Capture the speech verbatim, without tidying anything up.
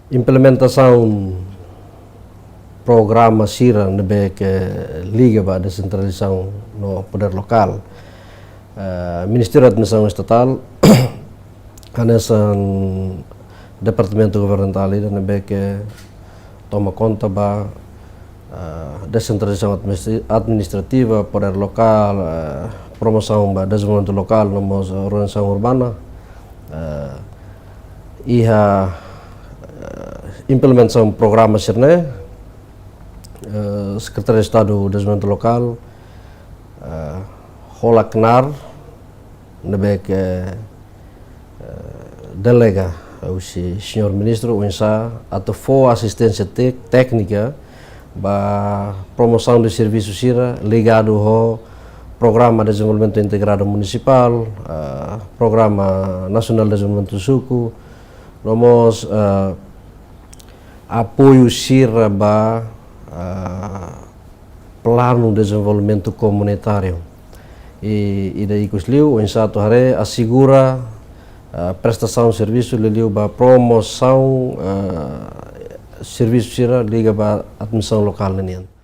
Implementasaun programa sira ne'ebé ke liga ba desentralizasaun no podér lokál. Eh, Ministériu Administrasaun Estatál hanesan departamentu governamental ida ne'ebé ke toma konta ba, eh, desentralizasaun administra-, administrativa, podér lokál, eh, promosaun ba dezenvolvimentu lokál, no mós organizasaun urbana, eh, iha, eh, implementasaun programa sira-ne'e, eh, Sekretáriu Estadu Dezenvolvimentu Lokál, eh, hola knaar ne'ebé ke, eh, delega husi Señór Ministru oinsá atu fó asisténsia tek-, téknika ba promosaun de servisu sira ligadu ho Programa Dezenvolvimentu Integradu Munisipál, eh, Programa Nasionál Dezenvolvimentu Suku, no mós, eh, apoiu sira ba, eh, planu dezenvolvimentu komunitáriu. I, ida ikus liu, oinsá atu haree asegura, eh, prestasaun servisu liuliu ba promosaun, eh, servisu sira liga ba administrasaun lokál ninian.